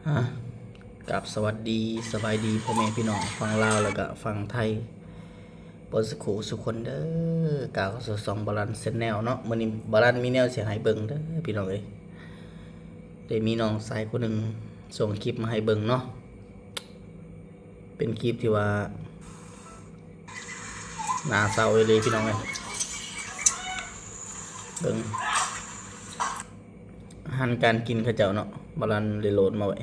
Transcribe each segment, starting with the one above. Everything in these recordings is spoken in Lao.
ອ່າ ກາບສະຫວັດດີ ສະບາຍດີພໍ່ແມ່ພີ່ນ້ອງຝັ່ງລາວ ແລ້ວກະຝັ່ງໄທ ເບິດສູ່ຜູ້ສູ່ຄົນເດີ. ກ່າວເຂົ້າສູ່ຊ່ອງບາລັນແຊນແນວເນາະ. ມື້ນີ້ບາລັນມີແນວຊິໃຫ້ເບິ່ງເດີພີ່ນ້ອງເອີຍ. ໄດ້ມີນ້ອງຊາຍຄົນໜຶ່ງສົ່ງຄລິບມາໃຫ້ເບິ່ງເນາະ. ເປັນຄລິບທີ່ວ່າໜ້າເສົ້າອີ່ຫຼີພີ່ນ້ອງເອີຍ. ເບິ່ງອາຫານການກິນເຂົາເຈົ້າເນາະ. ບາລັນໄດ້ໂຫຼດມາໄວ້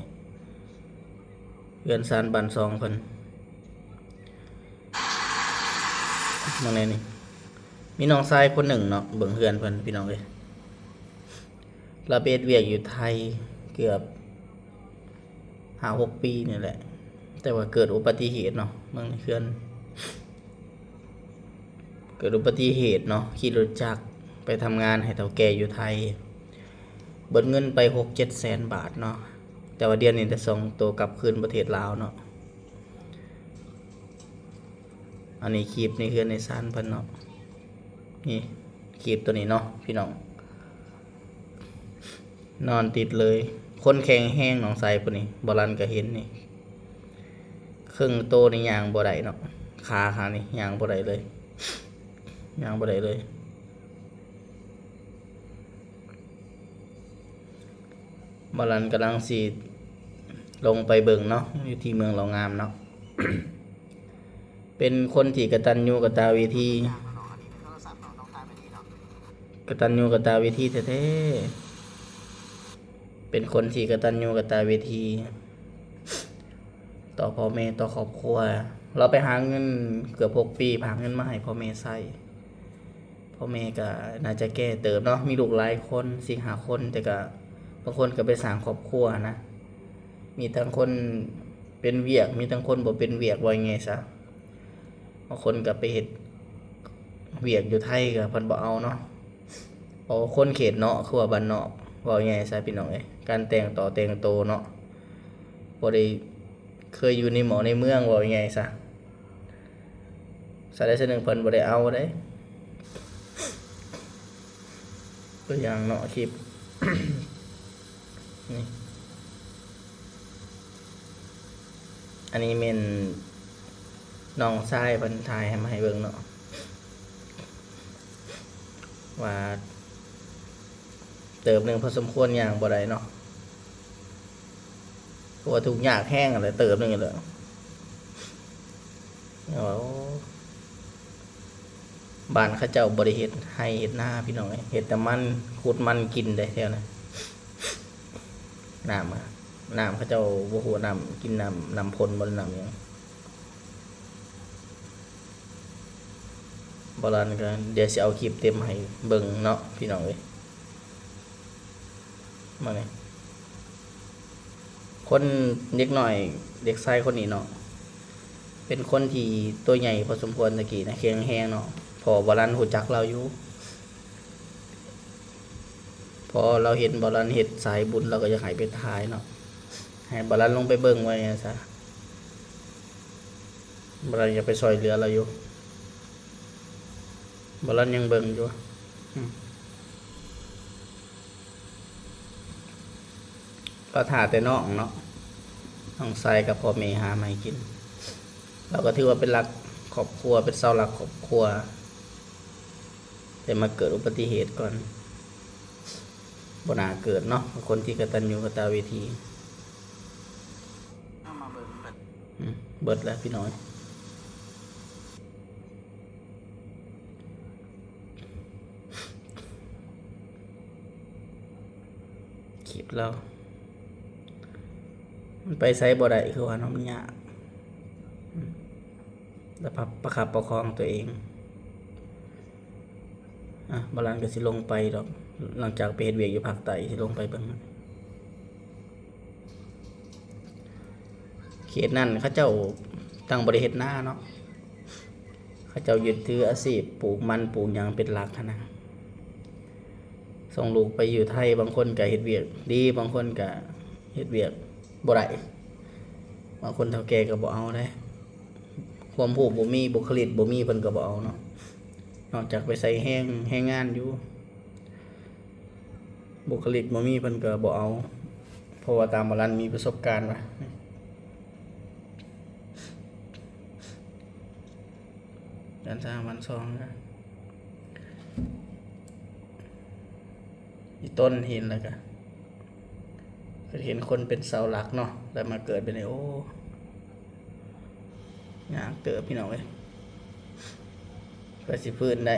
ເຮືອນຊານບ້ານຊ່ອງເພິ່ນ. ເບິ່ງແນ່ນີ້ ມີນ້ອງຊາຍຄົນໜຶ່ງເນາະ ເບິ່ງເຮືອນເພິ່ນພີ່ນ້ອງເອີຍ. ລາວໄປເຮັດວຽກຢູ່ໄທເກືອບຫ້າຫົກປີນີ້ແຫຼະ ແຕ່ວ່າເກີດອຸບັດຕິເຫດເນາະ. ເບິ່ງເຮືອນ ເກີດອຸບັດຕິເຫດເນາະ ຂີ່ລົດຈັກໄປທຳງານໃຫ້ເຖົ້າແກ່ຢູ່ໄທ ເບິດເງິນໄປຫົກເຈັດແສນບາດເນາະ. ແຕ່ວ່າດຽວນີ້ໄດ້ສົ່ງໂຕກັບຄືນປະເທດລາວເນາະ. ອັນນີ້ຄລິບໃນເຮືອນໃນຊານເພິ່ນເນາະ. ນີ້ຄລິບໂຕນີ້ເນາະພີ່ນ້ອງ. ນອນຕິດເລີຍ. ຄົນແຂງແຮງນ້ອງຊາຍຜູ້ນີ້ ບາລັນກະເຫັນນີ້ ເຄິ່ງໂຕນີ້ຍ່າງບໍ່ໄດ້ເນາະ. ຂາຂ້າງນີ້ຍ່າງບໍ່ໄດ້ເລີຍ ຍ່າງບໍ່ໄດ້ເລີຍ. ບາລັນກຳລັງຊິລົງໄປເບິ່ງເນາະ ຢູ່ທີ່ເມືອງຫຼອງງາມເນາະ. ເປັນຄົນທີ່ກະຕັນຍູກະຕະເວທີ ກະຕັນຍູກະຕະເວທີແທ້ໆ. ເປັນຄົນທີ່ກະຕັນຍູກະຕະເວທີຕໍ່ພໍ່ແມ່ ຕໍ່ຄອບຄົວ. ລາວໄປຫາເງິນເກືອບຫົກປີ ພາເງິນມາໃຫ້ພໍ່ແມ່ໃຊ້. ພໍ່ແມ່ກະໜ້າຈະແກ່ເຕີບເນາະ ມີລູກຫຼາຍຄົນ ສີ່ຫ້າຄົນ ແຕ່ກະບາງຄົນກະໄປສ້າງຄອບຄົວນະ. ມີທັງຄົນເປັນວຽກ ມີທັງຄົນບໍ່ເປັນວຽກ ເວົ້າງ່າຍໆຊະ. ບາງຄົນກະໄປເຮັດວຽກຢູ່ໄທກະເພິ່ນບໍ່ເອົາເນາະ ເພາະວ່າຄົນເຂດເນາະ ຄືວ່າບ້ານນອກ ເວົ້າງ່າຍໆຊະພີ່ນ້ອງເອີຍ. ການແຕ່ງຕົວແຕ່ງໂຕເນາະ ບໍ່ໄດ້ເຄີຍຢູ່ໃນໝໍ້ໃນເມືອງ ເວົ້າງ່າຍໆຊະ. ຊະໃດຊະໜຶ່ງເພິ່ນບໍ່ໄດ້ເອົາເດ້. ຕົວຢ່າງເນາະ ຄລິບນີ້ ອັນນີ້ແມ່ນນ້ອງຊາຍເພິ່ນຖ່າຍໃຫ້ ມາໃຫ້ເບິ່ງເນາະ ວ່າເຕີບໜຶ່ງພໍສົມຄວນ ຍ່າງບໍ່ໄດ້ເນາະ. ເພາະວ່າທຸກຍາກແຮງຫັ້ນແຫຼະ ເຕີບໜຶ່ງແຫຼະ. ໂອ້ ບ້ານເຂົາເຈົ້າບໍ່ໄດ້ເຮັດໄຮ່ເຮັດນາພີ່ນ້ອງເອີຍ ເຮັດແຕ່ມັນ ຂຸດມັນກິນເດ້ແຖວນັ້ນ. ນ້ຳ ນ້ຳເຂົາເຈົ້າບໍ່ຮູ້ວ່ານ້ຳກິນ ນ້ຳ ນ້ຳຝົນບໍ່ ຫຼືນ້ຳຫຍັງ. ບາລັນກະດຽວຊິເອົາຄລິບເຕັມໃຫ້ເບິ່ງເນາະພີ່ນ້ອງເອີຍ. ມານີ້ ຄົນ ເດັກນ້ອຍ ເດັກຊາຍຄົນນີ້ເນາະ ເປັນຄົນທີ່ໂຕໃຫຍ່ພໍສົມຄວນແຕ່ກີ້ນະ ແຂງແຮງເນາະ. ເພາະວ່າບາລັນຮູ້ຈັກລາວຢູ່ ເພາະລາວເຫັນບາລັນເຮັດສາຍບຸນ ລາວກະຢາກໃຫ້ໄປຖ່າຍເນາະ ໃຫ້ບາລັນລົງໄປເບິ່ງ ວ່າຫຍັງຊະ. ບາລັນຢາກໄປຊ່ອຍເຫຼືອລາວຢູ່ ບາລັນຍັງເບິ່ງຢູ່. ອືມ ລາວຖ້າແຕ່ນ້ອງເນາະ ນ້ອງຊາຍກັບພໍ່ແມ່ຫາມາໃຫ້ກິນ. ລາວກະຖືວ່າເປັນຫຼັກຄອບຄົວ ເປັນເສົາຫຼັກຄອບຄົວ ແຕ່ມາເກີດອຸບັດຕິເຫດກ່ອນ. ບໍ່ໜ້າເກີດເນາະ ຄົນທີ່ກະຕັນຍູກະຕະເວທີ. ອືມ ເບິດແລ້ວພີ່ນ້ອງ. ຄລິບລາວ ມັນໄປໃສບໍ່ໄດ້ ຄືວ່າເນາະ ມັນຍາກ ແລ້ວປະ ປະຄັບປະຄອງຕົວເອງ. ອ່ະ ບາລັນກະຊິລົງໄປດອກ ຫຼັງຈາກໄປເຮັດວຽກຢູ່ພາກໃຕ້ ຊິລົງໄປເບິ່ງ. ເຂດນັ້ນເຂົາເຈົ້າຕັ້ງບໍ່ໄດ້ເຮັດນາເນາະ ເຂົາເຈົ້າຍຶດຖືອາຊີບປູກມັນປູກຫຍັງເປັນຫຼັກຫັ້ນນະ. ສົ່ງລູກໄປຢູ່ໄທ ບາງຄົນກະເຮັດວຽກດີ ບາງຄົນກະເຮັດວຽກບໍ່ໄດ້ ບາງຄົນເຖົ້າແກ່ກະບໍ່ເອົາເດ້. ຄວາມຮູ້ບໍ່ມີ ບຸກຄະລິກບໍ່ມີ ເພິ່ນກະບໍ່ເອົາເນາະ ນອກຈາກໄປໃສ່ແຮງ ແຮງງານຢູ່. ບຸກຄະລິກບໍ່ມີ ເພິ່ນກະບໍ່ເອົາ. ເພາະວ່າຕາມບໍ່ລັນມີປະສົບການວ່າ ການສ້າງບ້ານຊ່ອງນະ ອີ່ຕົນເຫັນແລ້ວກະ ຄືເຫັນຄົນເປັນເສົາຫຼັກເນາະ ແລ້ວມາເກີດແບບນີ້ ໂອ້ ຍາກເຕີບພີ່ນ້ອງເອີຍ ເພື່ອຊິຟື້ນໄດ້.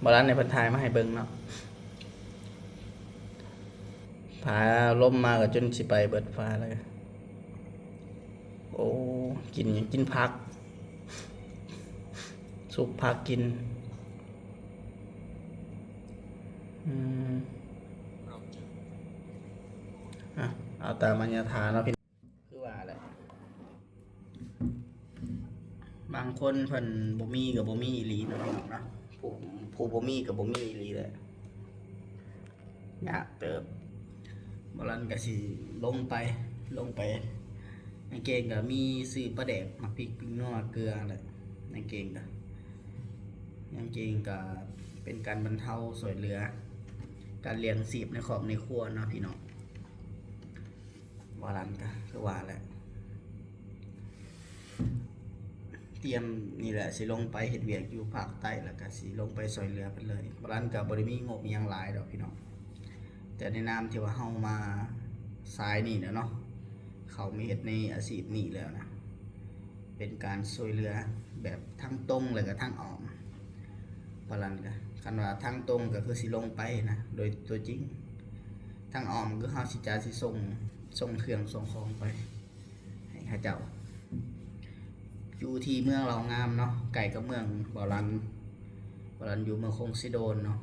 ບໍ່ລັນໃຫ້ເພິ່ນຖ່າຍມາໃຫ້ເບິ່ງເນາະ ຟ້າລົມມາກໍຈົນຊິໄປເບິດຟ້າແລ້ວ. ໂອ້ ກິນຫຍັງ? ກິນຜັກ ຊຸບຜັກກິນ. ອືມ ອ່ະ ເອົາຕາມອັນຍາທາເນາະ ພີ່ນ້ອງ ຄືວ່າແຫຼະ ບາງຄົນເພິ່ນບໍ່ມີກໍບໍ່ມີອີ່ຫຼີເນາະ ພີ່ນ້ອງເນາະ ຜູ້ ຜູ້ບໍ່ມີກໍບໍ່ມີອີ່ຫຼີແຫຼະ. ຍາກເຕີບ. ບໍ່ລັນກໍຊິລົງໄປ ລົງໄປ ໃນເກງກໍມີຊື້ປາແດກ ໝາກພິກ ພິກນົວ ເກືອແຫຼະ ໃນເກງກໍ ໃນເກງກໍເປັນການບັນເທົາຊ່ວຍເຫຼືອການລ້ຽງຊີບໃນຄອບໃນຄົວເນາະ ພີ່ນ້ອງ. ບໍ່ລັນກໍຄືວ່າແຫຼະ ຕຽມນີ້ແຫຼະ ຊິລົງໄປເຮັດວຽກຢູ່ພາກໃຕ້ ແລ້ວກໍຊິລົງໄປຊ່ວຍເຫຼືອເພິ່ນເລີຍ. ບໍ່ລັນກໍບໍ່ໄດ້ມີງົບອີ່ຫຍັງຫຼາຍດອກ ພີ່ນ້ອງ ແຕ່ໃນນາມທີ່ວ່າເຮົາມາສາຍນີ້ແລ້ວເນາະ ເຂົ້າມາເຮັດໃນອາຊີບນີ້ແລ້ວນະ ເປັນການຊ່ວຍເຫຼືອແບບທາງຕົງ ແລ້ວກໍທາງອ້ອມ. ປານນັ້ນກະ ຄັນວ່າທາງຕົງກໍຄືຊິລົງໄປນະ ໂດຍຕົວຈິງ, ທາງອ້ອມຄືເຮົາຊິຈະຊິສົ່ງ ສົ່ງເຄື່ອງສົ່ງຂອງໄປໃຫ້ເຂົາເຈົ້າ. ຢູ່ທີ່ເມືອງເລົ່າງາມເນາະ ໃກ້ກັບເມືອງເບົາລັນ, ເບົາລັນຢູ່ເມືອງຄົງເຊໂດນເນາະ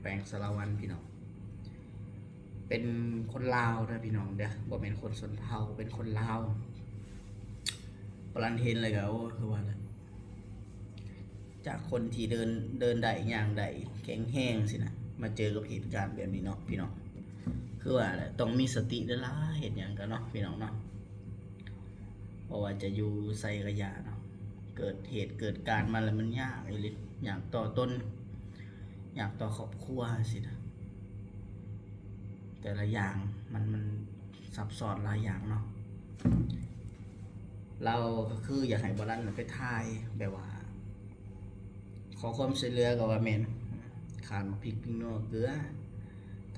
ແຂວງສາລະວັນ ພີ່ນ້ອງ. ເປັນຄົນລາວເດີພີ່ນ້ອງເດີ ບໍ່ແມ່ນຄົນຊົນເຜົ່າ ເປັນຄົນລາວ. ປານນັ້ນເຫັນແລ້ວກໍ ໂອ້ ຄືວ່າແຫຼະ ຈາກຄົນທີ່ເດີນ ເດີນໄດ້ຍ່າງໄດ້ແຂງແຮງຊີ້ນະ ມາເຈີກັບເຫດການແບບນີ້ເນາະພີ່ນ້ອງ. ຄືວ່າແຫຼະ ຕ້ອງມີສະຕິຫຼາຍໆ ເຮັດຫຍັງກໍເນາະພີ່ນ້ອງເນາະ. ບໍ່ວ່າຈະຢູ່ໃສກໍຢ່າເນາະ ເກີດເຫດເກີດການມາແລ້ວມັນຍາກອີ່ຫຼີ ຍາກຕໍ່ຕົນ ຍາກຕໍ່ຄອບຄົວຊີ້ນະ. ແຕ່ລະຢ່າງມັນ ມັນຊັບຊ້ອນຫຼາຍຢ່າງເນາະ. ລາວກໍຄືຢາກໃຫ້ບ່າວລັນໄປຖ່າຍແບບວ່າ ຂໍຄວາມຊ່ວຍເຫຼືອກໍວ່າແມ່ນ ຂາດໝາກພິກ ພິກນົວ ເກືອ.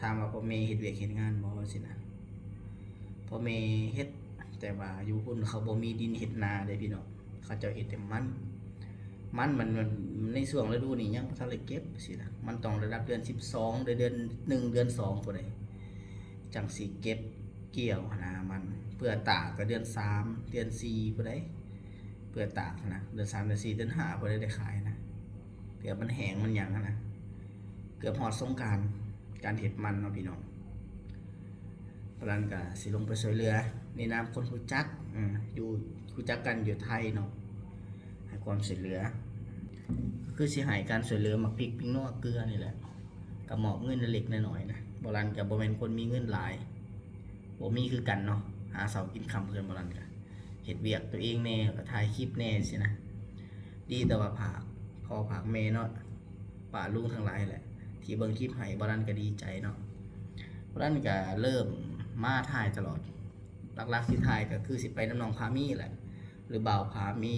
ຖາມວ່າພໍ່ແມ່ເຮັດວຽກເຮັດງານບໍ່ ວ່າຊີ້ນະ. ພໍ່ແມ່ເຮັດ ແຕ່ວ່າຢູ່ພຸ້ນເຂົາບໍ່ມີດິນເຮັດນາເດ້ພີ່ນ້ອງ, ເຂົາເຈົ້າເຮັດແຕ່ມັນ. ມັນ ມັນ ມັນ ໃນຊ່ວງລະດູນີ້ຍັງບໍ່ທັນໄດ້ເກັບຊີ້ນະ, ມັນຕ້ອງລະດັບເດືອນສິບສອງ ເດືອນ ເດືອນໜຶ່ງ ເດືອນສອງພຸ້ນໃດ ຈັ່ງຊິເກັບກ່ຽວຫັ້ນນະ. ມັນເພື່ອຕາກກໍເດືອນສາມ ເດືອນສີ່ພຸ້ນໃດ ເພື່ອຕາກຫັ້ນນະ, ເດືອນສາມ ເດືອນສີ່ ເດືອນຫ້າພຸ້ນໃດໄດ້ຂາຍຫັ້ນນະ, ເພື່ອມັນແຫ້ງມັນຫຍັງຫັ້ນນະ. ເກືອບຮອດສົງການ ການເຮັດມັນເນາະພີ່ນ້ອງ. ປານນັ້ນກະຊິລົງໄປຊ່ວຍເຫຼືອໃນນາມຄົນຮູ້ຈັກ ເອີ ຢູ່ ຮູ້ຈັກກັນຢູ່ໄທເນາະ ໃຫ້ຄວາມຊ່ວຍເຫຼືອ ກໍຄືຊິໃຫ້ການຊ່ວຍເຫຼືອໝາກພິກ ພິກນົວ ເກືອນີ້ແຫຼະ, ກໍມອບເງິນເລັກໆນ້ອຍໆນະ. ບ່າວລັນກໍບໍ່ແມ່ນຄົນມີເງິນຫຼາຍ ບໍ່ມີຄືກັນເນາະ, ຫາເຊົ້າກິນຄ່ຳຄືກັນ. ບ່າວລັນກໍເຮັດວຽກຕົວເອງແດ່ ກໍຖ່າຍຄລິບແດ່ຊີ້ນະ. ດີແຕ່ວ່າຝາກພໍ່ຝາກແມ່ເນາະ ປ້າລຸງທັງຫຼາຍແຫຼະ ທີ່ເບິ່ງຄລິບໃຫ້ ບ່າວລັນກໍດີໃຈເນາະ. ບ່າວລັນກໍເລີ່ມມາຖ່າຍຕະຫຼອດ, ຫຼັກໆຊິຖ່າຍກໍຄືຊິໄປນຳນ້ອງພາມີແຫຼະ ຫຼືບ່າວພາມີ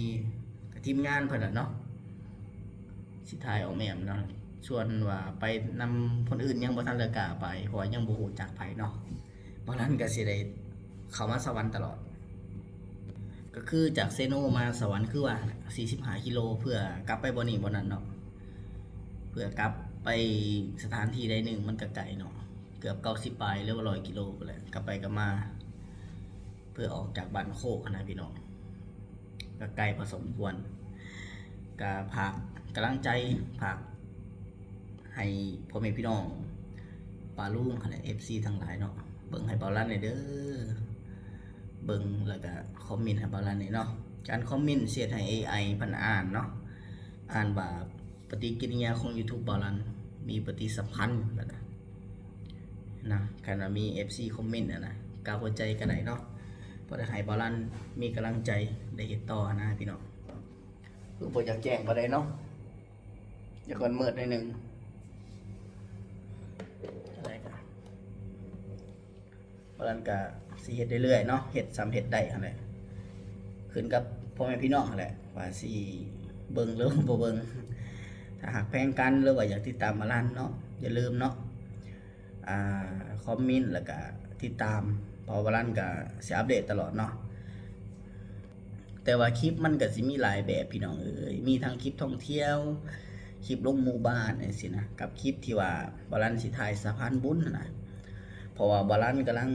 ກັບທີມງານເພິ່ນແຫຼະເນາະ ຊິຖ່າຍອ້ອມແອ້ມເນາະ. ສ່ວນວ່າໄປນຳຄົນອື່ນຍັງບໍ່ທັນໄດ້ກ້າໄປ ເພາະວ່າຍັງບໍ່ຮູ້ຈັກໃຜເນາະ. ບ່າວລັນກໍຊິໄດ້ເຂົ້າມາສະຫວັນຕະຫຼອດ ກໍຄືຈາກເຊໂນມາສະຫວັນ ຄືວ່າສີ່ສິບຫ້າກິໂລ ເພື່ອກັບໄປບ່ອນນີ້ບ່ອນນັ້ນເນາະ, ເພື່ອກັບໄປສະຖານທີ່ໃດໜຶ່ງ ມັນກໍໄກເນາະ ເກືອບເກົ້າສິບປາຍ ຫຼືວ່າຮ້ອຍກິໂລພຸ້ນແຫຼະ ກັບໄປກັບມາ ເພື່ອອອກຈາກບ້ານໂຄກຫັ້ນນະພີ່ນ້ອງ, ກໍໄກພໍສົມຄວນ. ກໍຝາກກຳລັງໃຈ ຝາກ ໃຫ້ພໍ່ແມ່ພີ່ນ້ອງປ້າລຸງຫັ້ນແຫຼະ ເອັຟຊີທັງຫຼາຍເນາະ ເບິ່ງໃຫ້ບ່າວລັນແດ່ເດີ, ເບິ່ງແລ້ວກະຄອມເມັນໃຫ້ບ່າວລັນແດ່ເນາະ. ການຄອມເມັນຊິເຮັດໃຫ້ເອໄອເພິ່ນອ່ານເນາະ, ອ່ານວ່າປະຕິກິລິຍາຂອງຢູທູບບ່າວລັນມີປະຕິສຳພັນແບບນັ້ນນະ. ຄັນວ່າມີເອັຟຊີຄອມເມັນຫັ້ນນະ ກະຫົວໃຈກໍໄດ້ເນາະ, ພໍໄດ້ໃຫ້ບ່າວລັນມີກຳລັງໃຈໄດ້ເຮັດຕໍ່ຫັ້ນນະພີ່ນ້ອງ. ຄືບໍ່ຢາກແຈ້ງປານໃດເນາະ ຢາກກ່ອນມືດໜ້ອຍໜຶ່ງ. ຈັ່ງໃດກະ ບໍ່ລັນກະຊິເຮັດເລື້ອຍໆເນາະ ເຮັດສ່ຳເຮັດໄດ້ຫັ້ນແຫຼະ ຂຶ້ນກັບພໍ່ແມ່ພີ່ນ້ອງຫັ້ນແຫຼະ ວ່າຊິເບິ່ງຫຼືບໍ່ເບິ່ງ. ຖ້າຮັກແພງກັນ ຫຼືວ່າຢາກຕິດຕາມບ່າວລັນເນາະ ຢ່າລືມເນາະ ອ່າ ຄອມເມັນ ແລ້ວກະຕິດຕາມ ເພາະວ່າບ່າວລັນກະຊິອັບເດດຕະຫຼອດເນາະ. ແຕ່ວ່າຄລິບມັນກະຊິມີຫຼາຍແບບພີ່ນ້ອງເອີຍ ມີທັງຄລິບທ່ອງທ່ຽວ ຄລິບລົງໝູ່ບ້ານຈັ່ງຊີ້ນະ ກັບຄລິບທີ່ວ່າບ່າວລັນຊິຖ່າຍສະພານບຸນຫັ້ນນະ. ເພາະວ່າບ່າວລັນກຳລັງ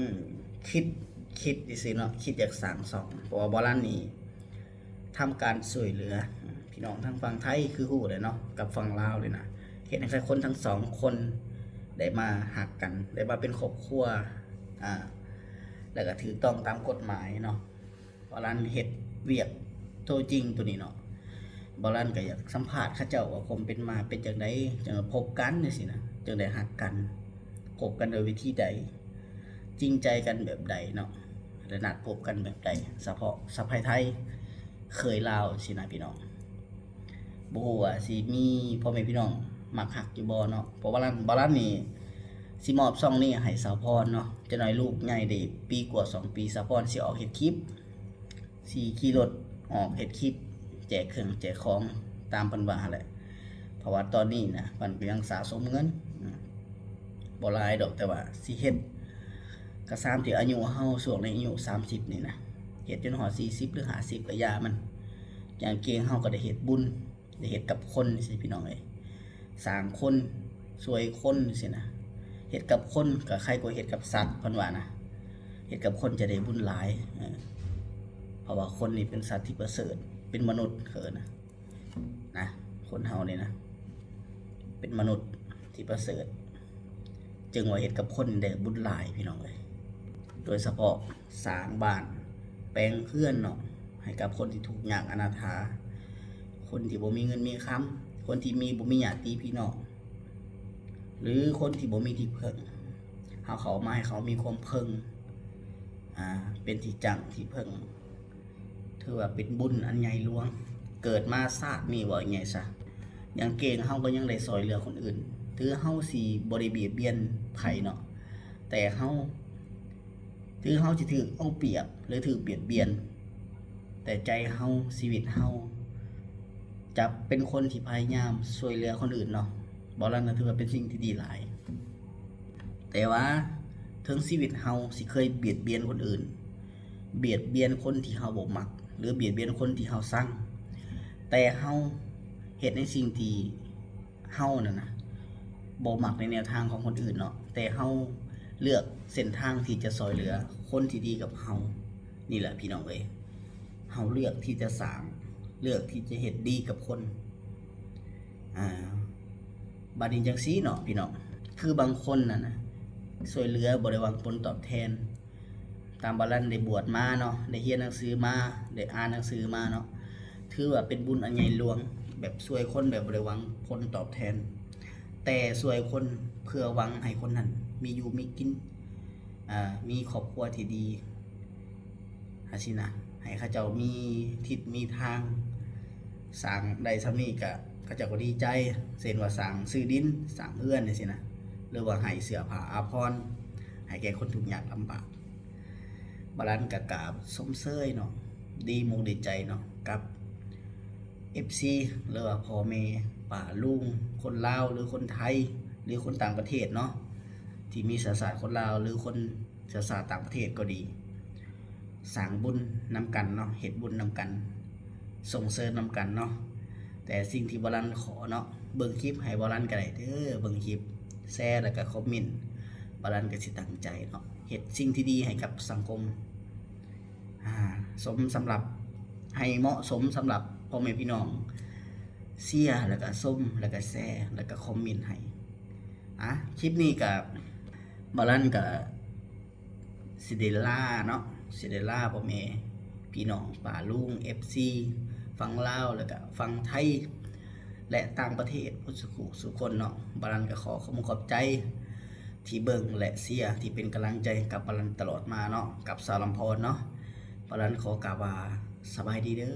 ຄິດ ຄິດຊື່ໆເນາະ ຄິດຢາກສ້າງຊ່ອງ ເພາະວ່າບ່າວລັນນີ້ທຳການຊ່ວຍເຫຼືອພີ່ນ້ອງທາງຝັ່ງໄທຄືຮູ້ແຫຼະເນາະ ກັບຝັ່ງລາວນີ້ນະ ເຮັດໃຫ້ຄົນທັງສອງຄົນໄດ້ມາຮັກກັນ ໄດ້ມາເປັນຄອບຄົວ ອ່າ ແລ້ວກະຖືກຕ້ອງຕາມກົດໝາຍເນາະ. ບ່າວລັນເຮັດວຽກໂຕຈິງໂຕນີ້ເນາະ ບ່າວລັນກະຢາກສຳພາດເຂົາເຈົ້າວ່າຄວາມເປັນມາເປັນຈັ່ງໃດ ຈັ່ງໄດ້ພົບກັນຈັ່ງຊີ້ນະ ຈັ່ງໄດ້ຮັກກັນ ພົບກັນໂດຍວິທີໃດ ຈິງໃຈກັນແບບໃດເນາະ ແລະ ນັດພົບກັນແບບໃດ ສະເພາະສະໃພ້ໄທ ເຂີຍລາວຊີ້ນະພີ່ນ້ອງ. ບໍ່ຮູ້ວ່າຊິມີພໍ່ແມ່ພີ່ນ້ອງມັກຮັກຢູ່ບໍ່ເນາະ ເພາະວ່າບ່າວລັນ ບ່າວລັນນີ້ຊິມອບຊ່ອງນີ້ໃຫ້ສາວພອນເນາະ. ຈັກໜ້ອຍລູກໃຫຍ່ໄດ້ປີກວ່າສອງປີ ສາວພອນຊິອອກເຮັດຄລິບ ຊິຂີ່ລົດອອກເຮັດຄລິບແຈກເຄື່ອງແຈກຂອງຕາມເພິ່ນວ່າຫັ້ນແຫຼະ ເພາະວ່າຕອນນີ້ນະເພິ່ນກະຍັງສະສົມເງິນ ອາ ບໍ່ຫຼາຍດອກ ແຕ່ວ່າຊິເຮັດກະຊ່ຳທີ່ອາຍຸເຮົາ ຊ່ວງໃນອາຍຸສາມສິບນີ້ນະ ເຮັດຈົນຮອດສີ່ສິບ ຫຼື ຫ້າສິບກະຢ່າມັນ ຢ່າງເກັ່ງເຮົາກະໄດ້ເຮັດບຸນ ໄດ້ເຮັດກັບຄົນຊີ້ພີ່ນ້ອງເອີຍ ສ້າງຄົນ ຊ່ວຍຄົນຊີ້ນະ ເຮັດກັບຄົນກະໄຄກວ່າເຮັດກັບສັດ ເພິ່ນວ່ານະ ເຮັດກັບຄົນຈະໄດ້ບຸນຫຼາຍ ເອີ ເພາະວ່າຄົນນີ້ເປັນສັດທີ່ປະເສີດ ເປັນມະນຸດເຂົາເອີ້ນນະ ນະ ຄົນເຮົານີ້ນະ ເປັນມະນຸດທີ່ປະເສີດ ຈຶ່ງວ່າເຮັດກັບຄົນໄດ້ບຸນຫຼາຍພີ່ນ້ອງເອີຍ. ໂດຍສະເພາະສ້າງບ້ານແປງເຮືອນເນາະ ໃຫ້ກັບຄົນທີ່ທຸກຍາກອະນາຖາ ຄົນທີ່ບໍ່ມີເງິນມີຄຳ ຄົນທີ່ມີ ບໍ່ມີຍາດຕິພີ່ນ້ອງ ຫຼືຄົນທີ່ບໍ່ມີທີ່ເພິ່ງ ເຮົາເຂົ້າມາໃຫ້ເຂົາມີຄວາມເພິ່ງ ອາ ເປັນທີ່ຈັ້ງທີ່ເພິ່ງ ຖືວ່າເປັນບຸນອັນໃຫຍ່ຫຼວງ ເກີດມາຊາດນີ້ ເວົ້າງ່າຍຊະ ຢ່າງເກັ່ງເຮົາກະຍັງໄດ້ຊ່ອຍເຫຼືອຄົນອື່ນ ຖືເຮົາຊິບໍ່ໄດ້ບຽດບຽນໃຜເນາະ ແຕ່ເຮົາ ຖືເຮົາຊິຖືກເອົາປຽບ ຫຼືຖືກບຽດບຽນ ແຕ່ໃຈເຮົາ ຊີວິດເຮົາ ຈະເປັນຄົນທີ່ພະຍາຍາມຊ່ວຍເຫຼືອຄົນອື່ນເນາະ ບໍ່ນັ້ນນະ ຖືວ່າເປັນສິ່ງທີ່ດີຫຼາຍ. ແຕ່ວ່າເຖິງຊີວິດເຮົາຊິເຄີຍບຽດບຽນຄົນອື່ນ ບຽດບຽນຄົນທີ່ເຮົາບໍ່ມັກ ຫຼືບຽດບຽນຄົນທີ່ເຮົາຊັງ ແຕ່ເຮົາເຮັດໃນສິ່ງທີ່ເຮົານັ້ນນະບໍ່ມັກໃນແນວທາງຂອງຄົນອື່ນເນາະ ແຕ່ເຮົາເລືອກເສັ້ນທາງທີ່ຈະຊ່ອຍເຫຼືອຄົນທີ່ດີກັບເຮົານີ້ແຫຼະພີ່ນ້ອງເອີຍ. ເຮົາເລືອກທີ່ຈະສ້າງ ເລືອກທີ່ຈະເຮັດດີກັບຄົນ ອາ ບາດນີ້ຈັ່ງຊີ້ເນາະພີ່ນ້ອງ ຄືບາງຄົນນັ້ນນະ ຊ່ວຍເຫຼືອບໍ່ໄດ້ຫວັງຜົນຕອບແທນ ຕາມບ່າວລັນໄດ້ບວດມາເນາະ ໄດ້ຮຽນໜັງສືມາ ໄດ້ອ່ານໜັງສືມາເນາະ ຖືວ່າເປັນບຸນອັນໃຫຍ່ຫຼວງ ແບບຊ່ວຍຄົນແບບບໍ່ໄດ້ຫວັງຜົນຕອບແທນ ແຕ່ຊ່ວຍຄົນເພື່ອຫວັງໃຫ້ຄົນນັ້ນມີຢູ່ມີກິນ ອາ ມີຄອບຄົວທີ່ດີ ຈັ່ງຊີ້ນະ ໃຫ້ເຂົາເຈົ້າມີທິດມີທາງ ສ້າງໄດ້ຊ່ຳນີ້ກະເຂົາເຈົ້າກະດີໃຈ ເຊັ່ນວ່າສ້າງຊື້ດິນ ສ້າງເຮືອນຈັ່ງຊີ້ນະ ຫຼືວ່າໃຫ້ເສື້ອຜ້າອາພອນໃຫ້ແກ່ຄົນທຸກຍາກລຳບາກ. ບ່າວລັນກະກາບຊົມເຊີຍເນາະ ດີມຸກດີໃຈເນາະ ກັບເອັຟຊີ ຫຼືວ່າພໍ່ແມ່ ປ້າລຸງ ຄົນລາວ ຫຼືຄົນໄທ ຫຼືຄົນຕ່າງປະເທດເນາະ ທີ່ມີເຊື້ອຊາດຄົນລາວ ຫຼືຄົນ ເຊື້ອຊາດຕ່າງປະເທດກໍດີ ສ້າງບຸນນຳກັນເນາະ ເຮັດບຸນນຳກັນ ສົ່ງເສີມນຳກັນເນາະ. ແຕ່ສິ່ງທີ່ບ່າວລັນຂໍເນາະ ເບິ່ງຄລິບໃຫ້ບ່າວລັນກະໄດ້ເດີ ເບິ່ງຄລິບ ແຊ ແລ້ວກະຄອມເມັນ ບ່າວລັນກະຊິຕັ້ງໃຈເນາະ ເຮັດສິ່ງທີ່ດີໃຫ້ກັບສັງຄົມ ອາ ສົມສຳລັບ ໃຫ້ເໝາະສົມສຳລັບພໍ່ແມ່ພີ່ນ້ອງ ເຊຍ ແລ້ວກະຊົມ ແລ້ວກະແຊ ແລ້ວກະຄອມເມັນໃຫ້. ອາ ຄລິບນີ້ກະ ບ່າວລັນກະ ຊິໄດ້ລາເນາະ ຊິໄດ້ລາພໍ່ແມ່ພີ່ນ້ອງ ປ້າລຸງ ເອັຟຊີ ຝັ່ງລາວ ແລ້ວກະຝັ່ງໄທ ແລະ ຕ່າງປະເທດ ໝົດສູ່ຜູ້ສູ່ຄົນເນາະ. ບ່າວລັນກະຂໍຂອບມຸກຂອບໃຈທີ່ເບິ່ງ ແລະ ເຊຍ ທີ່ເປັນກຳລັງໃຈໃຫ້ກັບບ່າວລັນຕະຫຼອດມາເນາະ ກັບສາວລຳພອນເນາະ. ບ່າວລັນຂໍກ່າວວ່າ ສະບາຍດີເດີ.